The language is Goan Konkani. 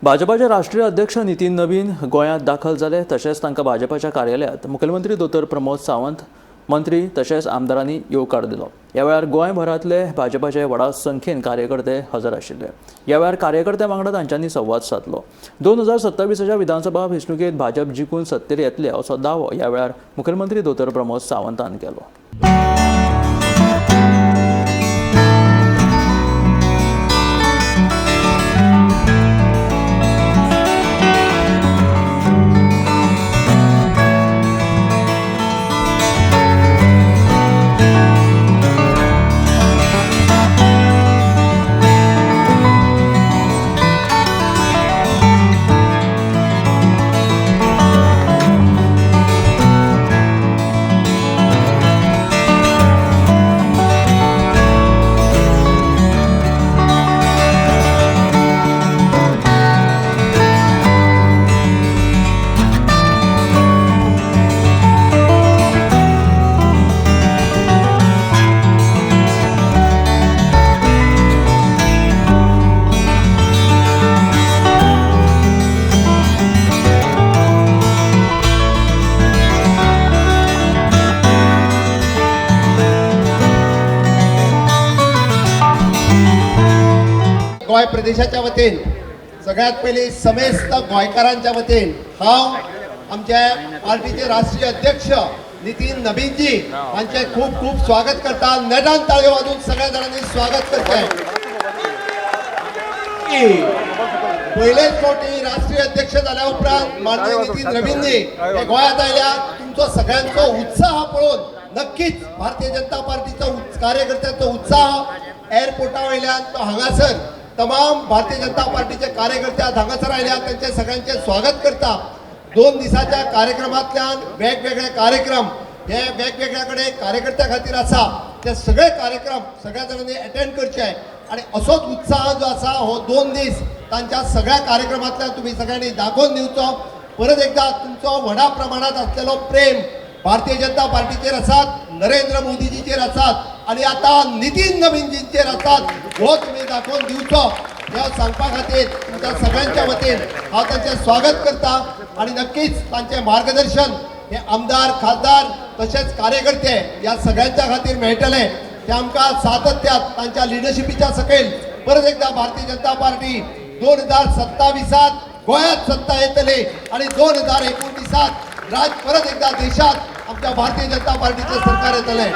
भाजपाचे राष्ट्रीय अध्यक्ष नितीन नवीन गोंयांत दाखल जाले. तशेंच तांकां भाजपाच्या कार्यालयांत मुखेलमंत्री दोतोर प्रमोद सावंत, मंत्री तशेंच आमदारांनी येवकार दिलो. ह्या वेळार गोंयभरांतले भाजपाचे व्हडा संख्येन कार्यकर्ते हजर आशिल्ले. ह्या वेळार कार्यकर्त्यां वांगडा तांच्यांनी संवाद सादलो. 2027च्या विधानसभा वेंचणुकेंत भाजप जिखून सत्तेर येतले असो दावो ह्या वेळार मुखेलमंत्री दोतोर प्रमोद सावंतान केलो. गोंय प्रदेशाच्या वतीन सगळ्यात पयलीं समेस्त गोंयकारांच्या वतीन हांव आमच्या पार्टीचे राष्ट्रीय अध्यक्ष नितीन नबीनजी हांचे खूब खूब स्वागत करता. नेटान ताळयो वाजून सगळ्या जाणांनी स्वागत करचें. पयलेच फावटी राष्ट्रीय अध्यक्ष जाल्या उपरांत माननीय नितीन नबीनजी हे गोंयांत आयल्या. तुमचो सगळ्यांचो उत्साह पळोवन नक्कीच भारतीय जनता पार्टीचो कार्यकर्त्यांचो उत्साह एअरपोर्टा वयल्यान तो हांगासर तमाम भारतीय जनता पार्टीचे कार्यकर्ते आज हांगासर आयल्या, तांचे सगळ्यांचे स्वागत करता. 2 दिसाच्या कार्यक्रमांतल्यान वेगवेगळे कार्यक्रम हे वेगवेगळ्या कडेन कार्यकर्त्या खातीर आसा, ते सगळे कार्यक्रम सगळ्या जाणांनी अटेंड करचे आनी असोच उत्साह जो आसा हो 2 दीस तांच्या सगळ्या कार्यक्रमांतल्यान तुमी सगळ्यांनी दाखोवन दिवचो. परत एकदा तुमचो व्हडा प्रमाणांत आसलेलो प्रेम भारतीय जनता पार्टीचेर आसात, नरेंद्र मोदीजीचेर आसात आनी आतां नितीन नवीनजींचेर आसात, हो तुमी दाखोवन दिवचो हे सांगपा खातीर तुमच्या सगळ्यांच्या वतीन हांव तांचें स्वागत करता आनी नक्कीच तांचें मार्गदर्शन हे आमदार, खासदार तशेंच कार्यकर्ते ह्या सगळ्यांच्या खातीर मेळटलें. ते आमकां सातत्यात तांच्या लिडरशिपीच्या सकयल परत एकदा भारतीय जनता पार्टी 2027 गोंयांत सत्ता येतली आनी 2029 राज परत एकदा देशात आमच्या भारतीय जनता पार्टीचें सरकार येतलें.